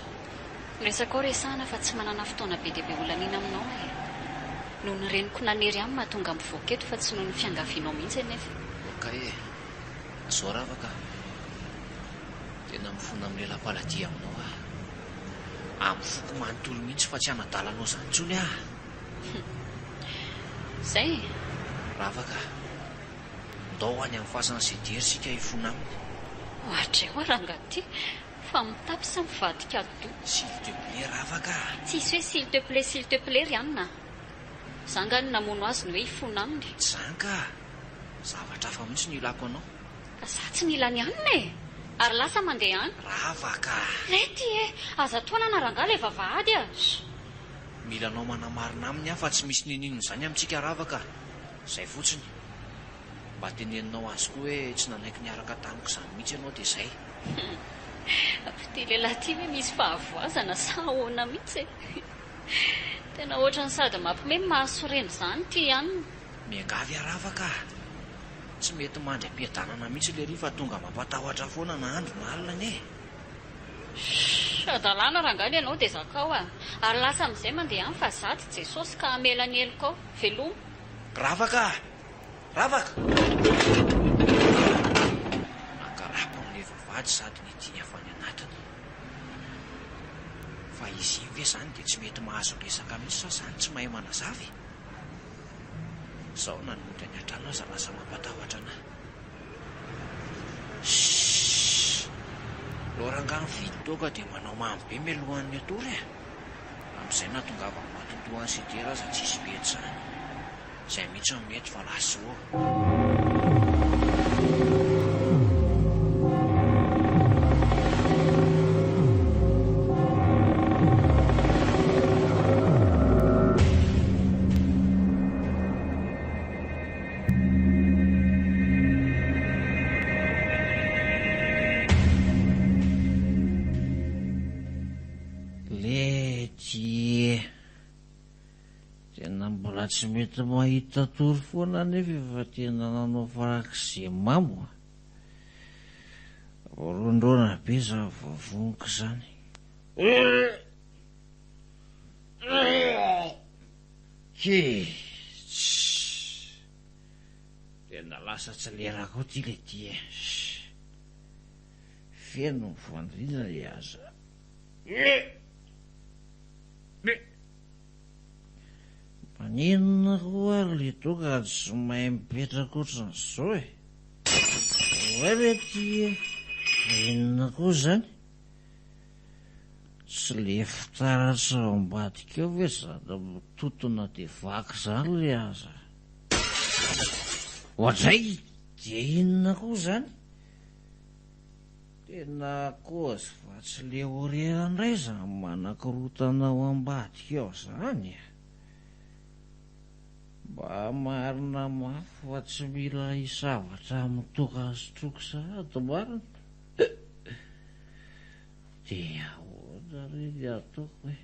Resakao resahana fa tsy manana fotoana be dia be holaniana aminao aho e. Noho ny reniko nanery ahy no mahatonga mivoaka eto fa tsy noho ny fiangavianao mihitsy anefa. Ok e. Zao Ravaka a. Tena mifona amin'ny lelam-paladia aminao aho. Amin'ny foko manontolo mihitsy fa tsy hanadala anao izany intsony aho. Izay e. Ravaka a. Ndao ho any amin'ny fasan'i Zedera isika hifona aminy. Oadray hoa rangahy ty fa mitapy sa mivadika ado. S'il te plait Ravaka a. Tsisy hoe s'il te plait s'il te plait ry anona a. Za nga no namono azy ny hoe hifona aminy. Tsy zany ka. Zavatra hafa mihitsy no ilako anao. Fa za tsy mila ny anona e! Ary lasa mandeha any. Ravaka a. Rety e! Aza tohanana rangahy ilay vavahady a! Mila anao manamarina aminy aho fa tsy misy n'inon'inona izany amintsika Ravaka a. Izay fotsiny. Mba teneninao azy koa hoe tsy nanaiky niaraka tamiko izany mihitsy ianao dia izay. Ity lehilahy ity ve misy fahavoazana sa ahoana mihitsy e? Tena ohatran'ny sady mampime no mahasorena izany ity anona. Miangavy aho Ravaka a! Tsy mety mandry am-piadanana mihitsy lery fa tonga mampatahotra foana na andro na alina anie e! Shh! Hadalana rangahy ianao dia zakao a! Ary lasa amin'izay mandeha any fa za tsy Jesosy ka hamela ny helokao. Veloma. Ravaka a! Ravaka! Nankarapo an'ilay vavahady sady nidiny avy any anatiny. Fa izy iny ve izany dia tsy mety mahazo resaka mihitsy sa izany tsy mahay manazava e? Izao na ny mody any an-trano aza lasa mampatahotra anah. Shhh! Aleo rangahy mividy toaka dia manao mamy be mialohan'ny hatory e! Amin'izay na tongavan'ny matotoa any Sedera aza tsisy pety izany. Izay mihitsy no mety fa lasa ô! Lety e! Tena mbola tsy mety mahita tory foana anefa efa tena nanao farak'izay mamo a! Rondrona be zany vavoniko zany. Tena lasa tsy lerako ty le ty e! Feno ny fandriana le aza. Maninona koa ary le toaka tsy mahay mipetraka ohatran'izao e? Oay re ty e! Inona koa izany? Tsy le fitaratra ao ambadika ao ve zany mitotona de vaky zany le aza? Oadray! Dia inona koa izany? Tena cause fa tsy le horaire indray izany manakorontana ao ambadika ao izany a! Mba marina mafy fa tsy mila hisavatra amin'ny toaka sotroiko sahady marina. Dia ahoana re ny ataoko e?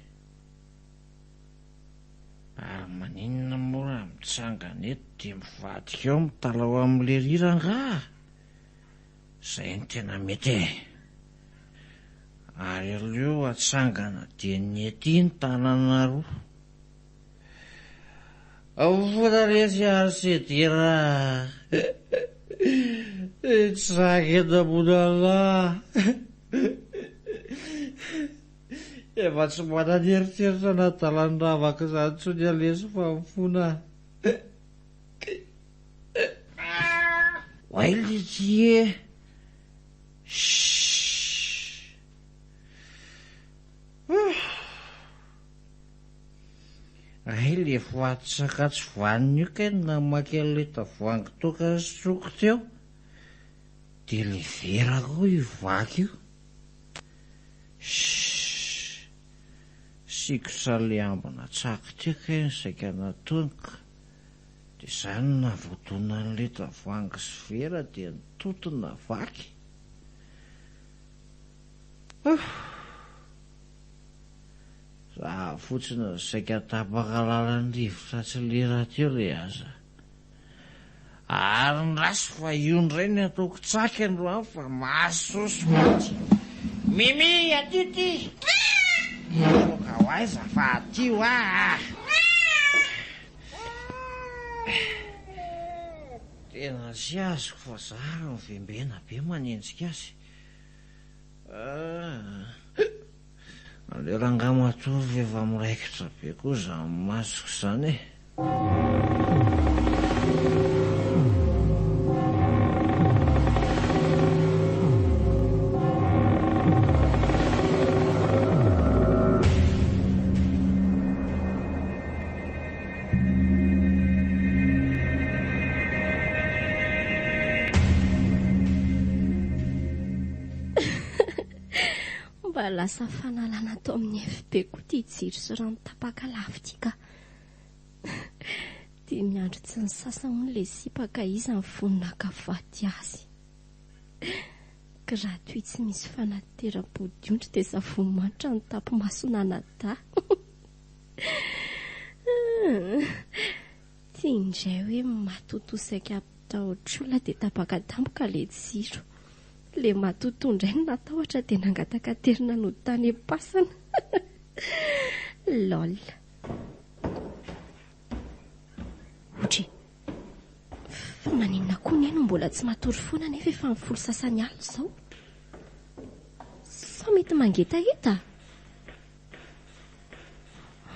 Ary maninona moa raha mitsangana eto dia mivadika eo mitalaho amin'ilay rira angaha? Izay no tena mety e! Ary aleo atsangana dia ny ety ny tanana roa. Fona resy ary sedera Tsy zaka ambonalahy Efa tsy manana eritreritra na adalan'ny ravaka izany intsony alesy fa mifona Oay letsy e Shhh Hay le voaty saka tsy vanona io kay no namaky an'ilay tavoahangy toaka nisotroko teo. Dia le vera koa io vaky io. Shhh. Sikotra le ambina tsaky teo kay no saika nataony ka. Dia izany no nahavoadona an'ilay tavoahangy sy vera dia nitotona vaky. Huff. Za fotsiny saika tapaka lalan'ny rivotra tsy lera teo le aza. Ary ndraso fa io ndray ny ataoko tsaky androany fa mahasoso mihitsy. Mimi aty ty! Mivoaka ho aiza fa aty hoa ah! Tena tsy azoko fa za ary mivembena be manenjika azy. Ah. Aleo rangahy matory fa efa miraikitra be koa izany masoko izany e. Mba lasa fanalana ato amin'ny FB koa ity jiro sy rano tapaka lafo ity ka. Dia miandry tsy nisasa hono ilay sipa ka iza ny vonona haka vady azy. Gratuit tsy misy fanateram-podiondry dia savony manitra ny tapi-mason'anadahy. Ty indray hoe matotoa saika hampitahotra olona dia tapaka tampoka ilay jiro. Ilay matotoa indray no natahotra dia nangataka terina nody tany am-pasana. Lol. Otry. Fa maninona koa neny no mbola tsy matory foana nefa efa amin'ny folo sasany alina izao? Sao mety mangetaheta?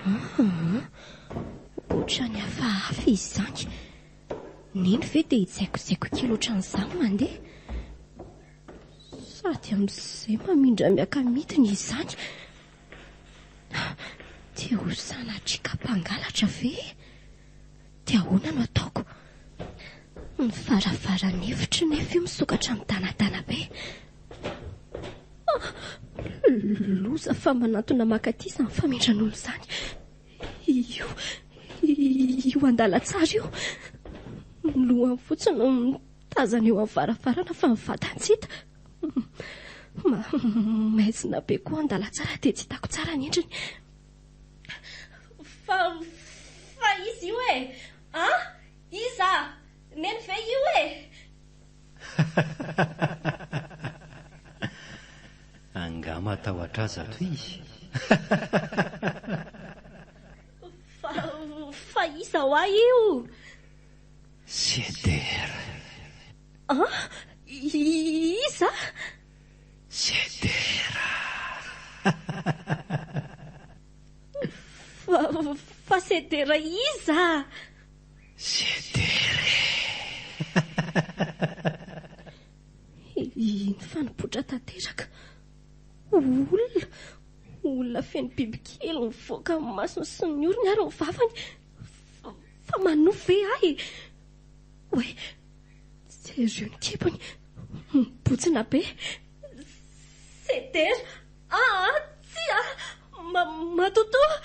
Aa! Ohatran'ny hafahafa izy izany. Neny ve dia hijaikojaiko kely ohatran'izany mandeha? Sady amin'izay mamindra miaka-midina izy izany. Dia ho sanatria ka mpangalatra ve? Dia ahoana no ataoko? Ny varavaran'ny efitro nefa io misokatra midanadana be. Loza fa manantona maka aty izany famindran'olona izany. Io, io andalan-tsara io. Ny lohany fotsiny no mitazana eo amin'ny varavarana fa ny vatany tsy hita. Maizina be koa andalan-tsara dia tsy hitako tsara ny endriny. Fa, fa iza io e? An? Iza? Neny ve io e? Angaha matahotra azy ato izy? Fa, fa iza hoa io? Ceder. An? Iza? Ceder. Fa, fa Ceder. Sedera iza? Sedera e! Iny fa nipoitra tanteraka. Olona, olona feno bibikely mivoaka amin'ny masony sy ny orony ary ny vavany. Fa manofy ve ahy e? Oay, jereo ny kibony, mibotsina be. Sedera, aa, tsia, ma, matotoa,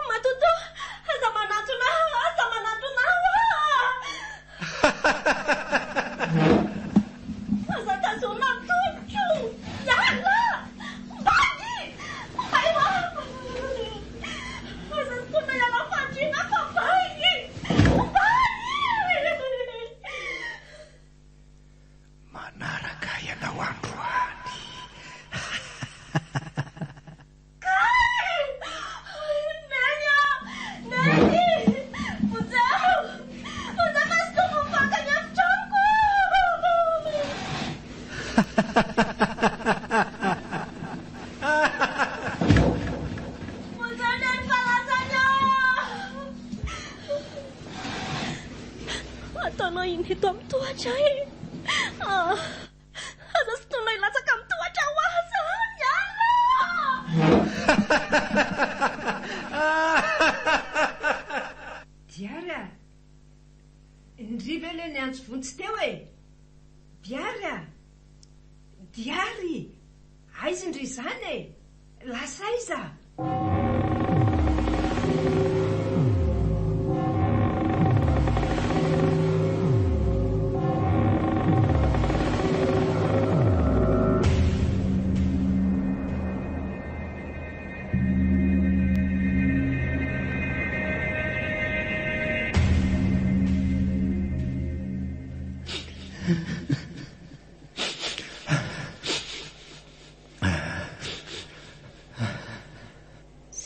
matotoa, aza manatona ahy, aza manatona ahy hoa! Aza tazonina ny tongotro! Miala! Mbandy! Mbay hoa! Aza sintomina hiala fandriana fa mbay! Mbay! Manaraka ahy ianao androany. Kay! Neny a! Neny! Vonjeo! Vonjeo fa sintomy mivoaka ny efitranoko! Vonjeo Neny fa lasany aho! Ataonao inona eto amin'ny tohatra e? Ah! Aza sintonina hilatsaka amin'ny tohatra ho aza! Miala! Diary a! Ndry ve le niantso vonjy teo e? Diary a! Diary! Aiza ndry izany e? Lasa aiza?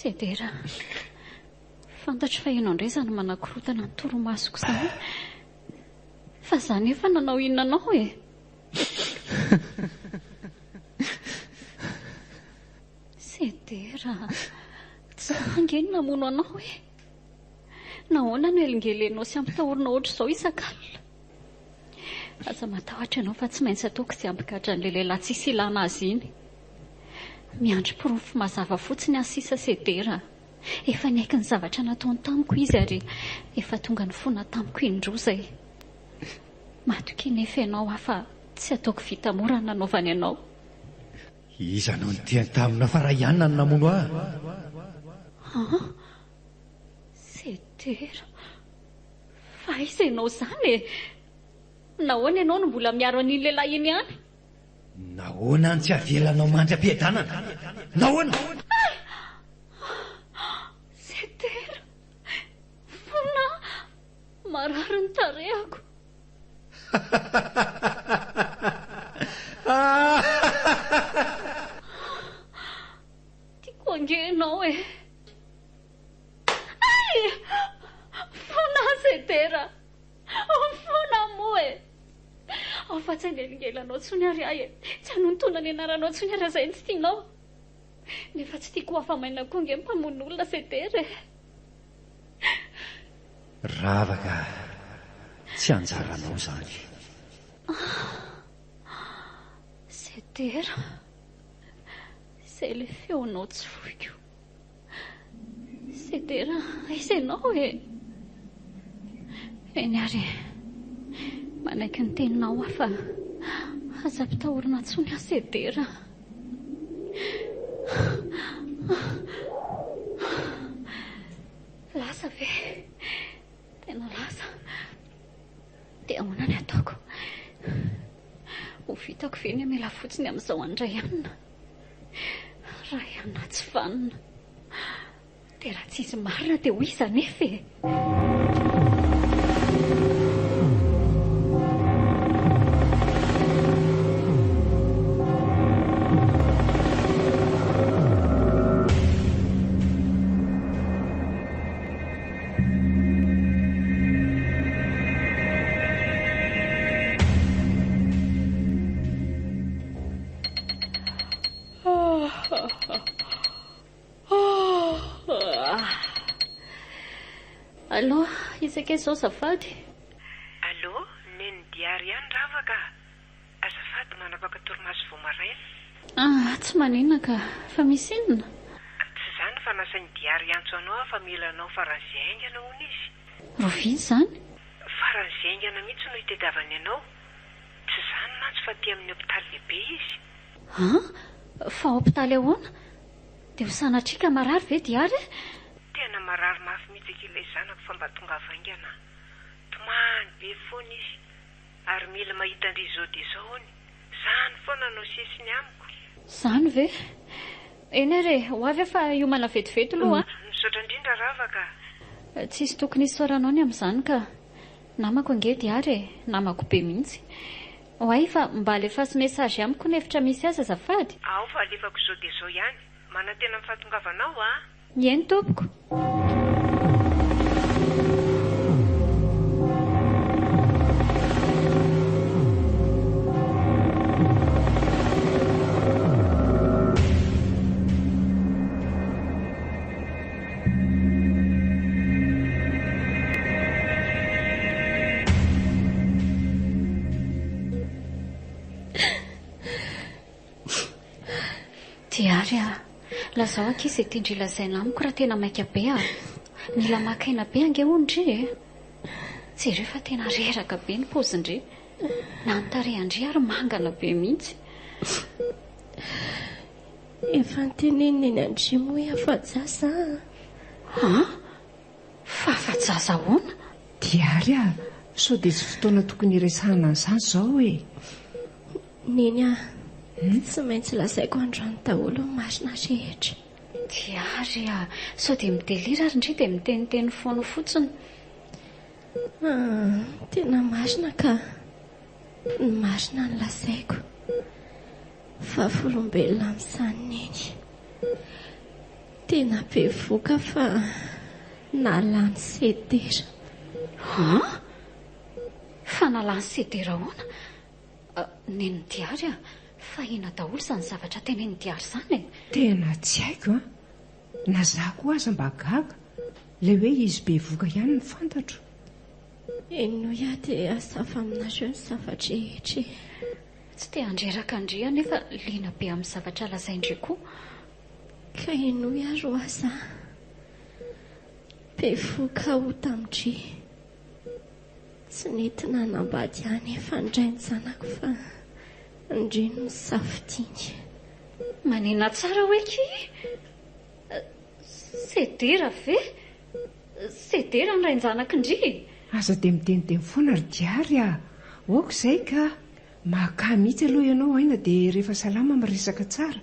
Sedera, fantatro fa ianao indray izany manakorontana ny torimasoko izany. Fa za nefa nanao inona anao e? Sedera, tsy za ange no namono anao e. Nahoana no elingelenao sy ampitahorinao ohatr'izao isak'alina? Aza matahotra ianao fa tsy maintsy ataoko izay hampigadra an'ilay lehilahy tsisy ilana azy iny. Miandry porofo mazava fotsiny aho sisa Sedera a. Efa niaiky ny zavatra nataony tamiko izy ary efa tonga nifona tamiko indroa izay. Matokia nefa ianao aho fa tsy ataoko vita mora ny nanaovany anao. Iza no niteny taminao fa Raiana no namono ahy? An? Sedera. Fa aiza ianao izany e? Nahoana ianao no mbola miaro an'iny lehilahy iny ihany? Nahoana no tsy avelanao mandry am-piadanana? Nahoana? Hay! Sedera! Fona! Marary ny tarehako. Tiako ange ianao e! Hay! Mifona aho Sedera! Mifona aho moa e! Ao fa tsy hanelingelanao intsony ary aho e! Tsy hanontona ny anaranao intsony ary izay no tsy tianao! Nefa tsy tiako ho afa-maina koa ange ny mpamono olona Sedera e! Ravaka, tsy anjaranao izany. Sedera, izay ilay feonao tsy foiko. Sedera, aiza ianao e? Eny ary e, manaiky ny teninao aho fa aza ampitahorina intsony aho Sedera. Lasa ve? Tena lasa. Dia ahoana ny ataoko? Ho vitako ve ny hamela fotsiny amin'izao an'i Rayane? Rayane tsy vanona. Dia raha tsy izy marina dia ho iza anefa e? Allô, iza kay izao azafady? Allô, Neny Diary ihany Ravaka a! Azafady manapaka torimaso vao maraina. Ah, tsy maninona ka! Fa misy inona? Tsy izany fa nasain'i Diary hiantso anao aho fa mila anao faran'izay haingana hono izy. Rahoviana izany? Faran'izay haingana mihitsy no hitadiavany anao. Tsy izany mantsy fa aty amin'ny hopitaly lehibe izy. An? Fa hopitaly ahoana? Dia ho sanatria ka marary ve Diary e? Tena marary mafy mihitsy akia ilay zanako fa mba tongava haingana an! Tomany be foana izy ary mila mahita an-dry izao dia izao hono. Izany foana no sesiny amiko. Izany ve? Eny ary e, ho avy aho fa hiomana vetivety aloha an! Misaotra indrindra Ravaka a! Tsisy tokony hisaoranao ny amin'izany ka! Namako ange Diary e, namako be mihitsy. Oay fa mba alefaso message amiko ny efitra misy azy azafady. Ao fa alefako izao dia izao ihany. Manantena ny fahatongavanao a! Eny tompoko. Diary a! Lazao akia izay tian-dry lazaina amiko raha tena maika be a! Mila maka aina be ange hono ndry e! Jereo fa tena reraka be ny paozin-dry. Na ny tarehin-dry ary mangana be mihitsy. Efa noteneniny eny an-dry moa i Afajaza a! An? Fa afa-jaza ahoana? Diary a! Sao dia tsy fotoana tokony hiresahana an'izany izao e! Neny a! Tsy maintsy lazaiko androany daholo ny marina rehetra. Diary a! Sao dia mi-delire ary ndry dia miteniteny foana fotsiny. Ah, tena marina ka! Ny marina no lazaiko. Vavolombelona amin'izany Neny. Tena bevoka fa nalany sedera. An? Fa nalany sedera ahoana? Nenin'i Diary a! Fa inona daholo izany zavatra tenenin'i Diary izany e? Tena tsy haiko an! Na za koa aza mba gaga. Ilay hoe izy bevoka ihany no fantatro. Henoy aho dia hazava aminareo ny zava-drehetra e. Tsy te handreraka an-dry aho nefa liana be amin'ny zavatra lazain-dry koa. Ka henoy aho Roasa a. Bevoka aho tamin-dry. Tsy nety nanambady ahy nefa ny rain-janako fa ndry no nisafidiany. Manina tsara hoe ki? Sedera ve? Sedera ny rain-janak'i ndry? Aza dia miteniteny foana ry Diary a! Ok izay ka! Makà mihitsy aloha ianao aina dia rehefa salama miresaka tsara.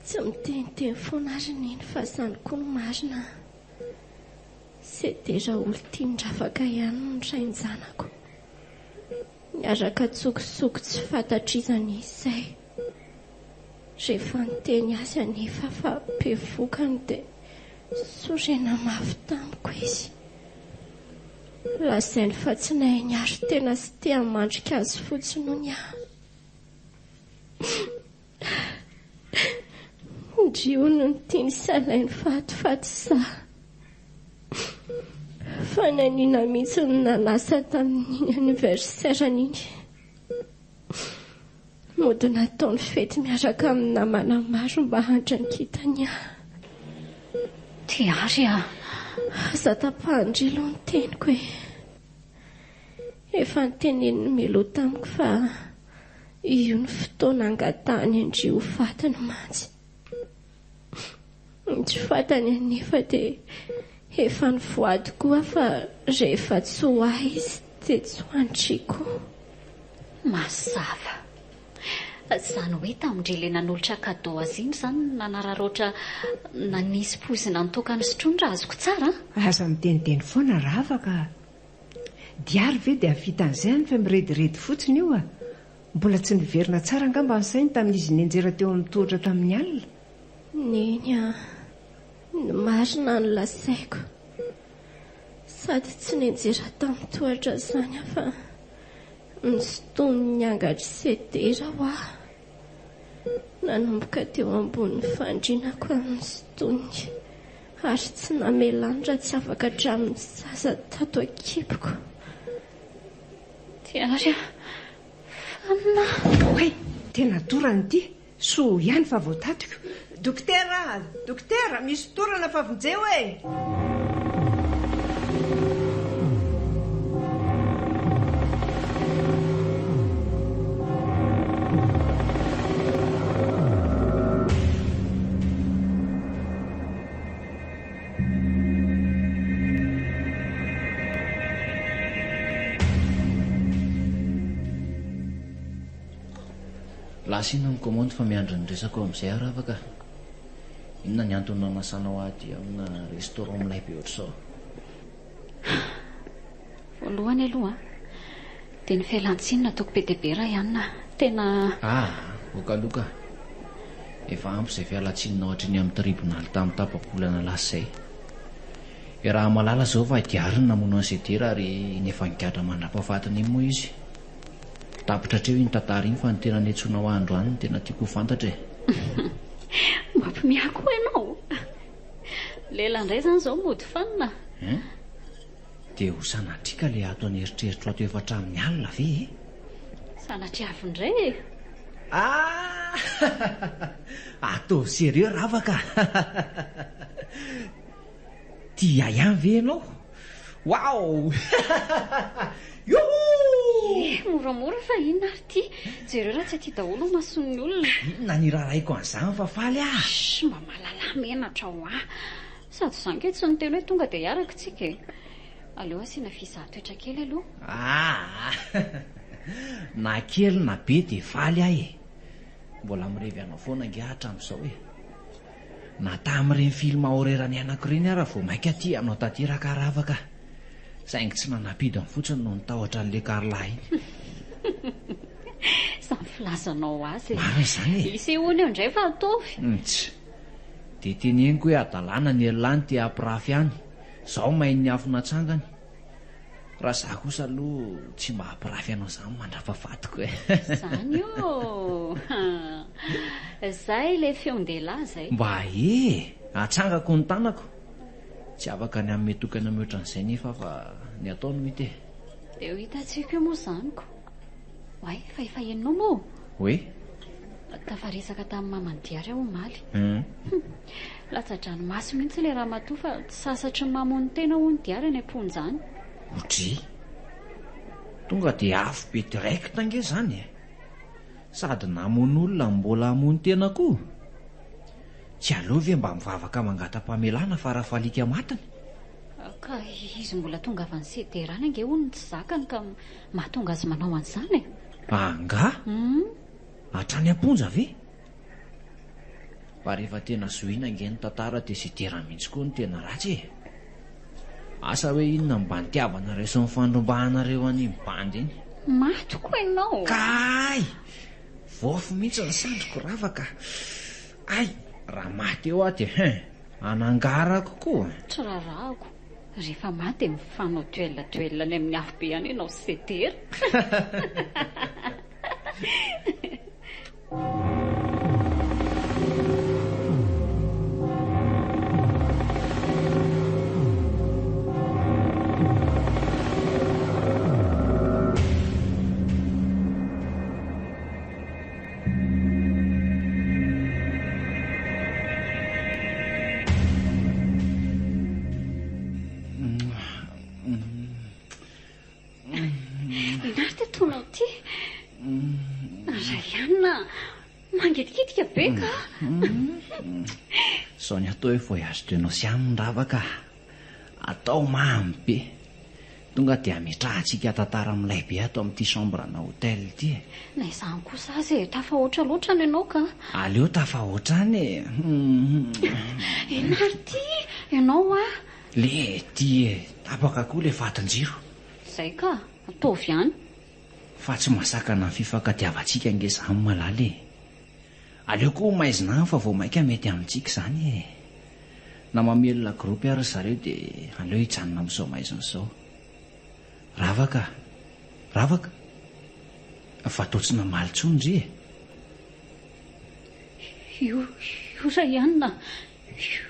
Tsy miteniteny foana ary Neny fa izany koa no marina a! Sedera olon-tian-dravaka ihany no rain-janako. Niaraka an-tsokosoko tsy fantatr'iza n'iza izay. Rehefa niteny azy anefa fa bevokany dia sorena mafy tamiko izy. Lazainy fa tsy nahay niaro tena sy te hamandrika azy fotsiny hono aho. Ndry hono no tiany sy alainy fatifaty za. Fa naniana mihitsy no nanasa tamin'iny anniversaire-ny iny. Mody nataony fety miaraka amin'ny namana maro mba handrangitany ahy. Diary a! Aza tapahan-dry aloha ny teniko e! Efa notenenin'i Milo tamiko fa io no fotoana angatahany an-dry ho fatiny mantsy. Ny tsy fantany anefa dia efa nivoady koa fa rehefa tsy ho ahy izy dia tsy ho an-dry koa. Mazava. Izany hoe tamin-dry ilay nanolotra cadeau azy iny izany no nanararaotra nanisy poizina ny toaka nosotroiny raha azoko tsara an? Aza miteniteny foana Ravaka a! Diary ve dia hahavita an'izay any fa mirediredy fotsiny io a! Mbola tsy niverina tsara angamba ny sainy tamin'izy nianjera teo amin'ny tohatra tamin'ny alina. Neny a! Ny marina no lazaiko. Sady tsy nianjera tamin'ny tohatra izany aho fa nosintonin'ny angatr'i Sedera ho aho. Nanomboka teo ambonin'ny fandriana aho ka nosintoniny. Ary tsy namela any raha tsy afaka hatramin'ny zaza tato an-kiboko. Diary a! Fanina! Oay! Tena dorana ity! Soa ihany fa voatatiko. Dokotera a! Dokotera! Misy dorana fa vonjeo e! Lasa inona ny commande fa miandry ny resako amin'izay aho ravaka. Inona ny antony nanasanao ahy aty amina restaurant milay be ohatr'izao? Voalohany aloha dia ny fialan-tsiny nataoko be dia be Rayan a! Tena. Ah! Ok aloha ka. Efa ampy izay fialan-tsininao hatreny amin'ny tribonaly tamin'ny tapa-bolana lasa izay. Iaraha-mahalala izao fa Diary no namono an'i Sedera ary iny efa nigadra mandra-pahafatiny iny moa izy. Tapitra hatreo iny tantara iny fa ny tena niantsoanao ahy androany no tena tiako ho fantatra e! Mampimiahy koa ianao! Lela indray izany izao mody fanina. Hein? Dia ho sanatria ka le ato an'eritreritro ato efa hatramin'ny alina ve e? Sanatria avy indray e! Ah! Ataovy sérieux ravaka a! Tia ahy ihany ve ianao? Waouh! Youhou! Eh, moramora fa inona ary ity? Jereo raha tsy aty daholo ny mason'ny olona. Inona ny iraraiko an'izany fa faly aho. Shh, mba mahalala menatra hoa. Sady izany kay tsy niteny hoe tonga dia hiaraka tsika e. Aleo asiana fizahan-toetra kely aloha. Aa! Na kely na be dia faly aho e. Mbola mirevy anao foana ange aho hatramin'izao e. Na tamin'ireny film horreur niainako ireny ara vao mainka tia anao tanteraka aho ravaka. Saingy tsy nanam-pidiny fotsiny noho ny tahotra an'ilay Carla iny. Izany filazanao azy e. Marina izany e. Isehoany eo indray fa ataovy. Mts. Dia teneniko hoe hadalana ny elah ny te hampirafy any. Zaho main'ny afo natsangany. Raha za kosa aloha tsy mba hampirafy anao zany mandrapafatiko e. Zany ô! Zay ilay feon-dehilahy zay. Mba e! Atsangako ny tanako. Tsy afaka ny hanome tokana mihoatra an'izay nefa aho fa ny atao no hita e. Dia ho hitantsika eo moa izany ko. Oay, fa efa henonao moa? Hoe? Tafaresaka tamin'ny maman'i Diary aho omaly. Hum. Latsa-dranomaso mihitsy ilay ramatoa fa tsy sasatry ny mamono tena hono Diary any am-ponja any. Odry. Tonga dia afo be direct ange izany e. Sady namono olona no mbola hamono tena koa. Tsy aleo ve mba mivavaka mangata-pamelana farafalika matiny? Ka izy mbola tonga avy any CDR any ange hono no tsy zakany ka mahatonga azy manao an'izany e. Angaha? Hatrany am-ponja ve? Fa rehefa tena zohiana ange ny tantara dia CDR mihitsy koa no tena ratsy e. Asa hoe inona no mba nitiavanareo sy ny fandrombahanareo an'iny bandy iny. Maty koa ianao. Kay! Voafy mihitsy ny sandriko ravaka. Hay! Raha maty eo aho dia hein! Hanangarako koa. Tsy raharahako. Rehefa maty dia mifanao duel duel any amin'ny afobe any ianao sy Sedera. Inona ary ity ataonao ity? Rayana, mangitikitika be ka! Izao ny atao hoe voyage de noces aminy ravaka a! Atao mamy be! Tonga dia ametrahantsika tantara milay be ato amin'ity chambre ana hotel ity e! Na izany kosa aza e, tafahoatra loatra ny anao ka! Aleo tafahoatra any e! Inona ary ity? Ianao hoa! Le ity e! Tapaka koa le fatin-jiro. Izay ka! Ataovy ihany. Fa tsy mahasakana ny fifankatiavantsika ange izany malala e! Aleo koa ho maizina any fa vao maika mety amintsika izany e! Na mamelona groupe ary ry zareo dia aleo hijanona amin'izao maizina izao. Ravaka a! Ravaka! Fa toa tsy namaly intsony ndry e! Io, io Rayan a! Io,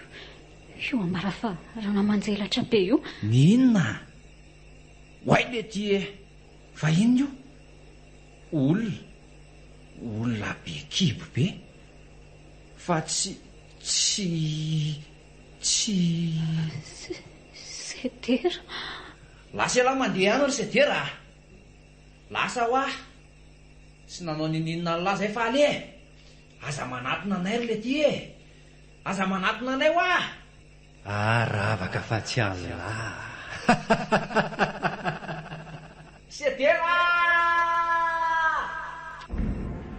Io ambaravarana manjelatra be io. Ny inona? Oay lety e! Fa inona io? Olona, olona be kibo be. Fa tsy, tsy, tsy. Sedera. Lasa ialahy mandeha any ry Sedera a! Lasa hoa! Tsy nanao ninininona an'lah zay faly e! Aza manatona anay ry lety e! Aza manatona anay hoa! Ah ravaka fa tsy an'lah. Sedera!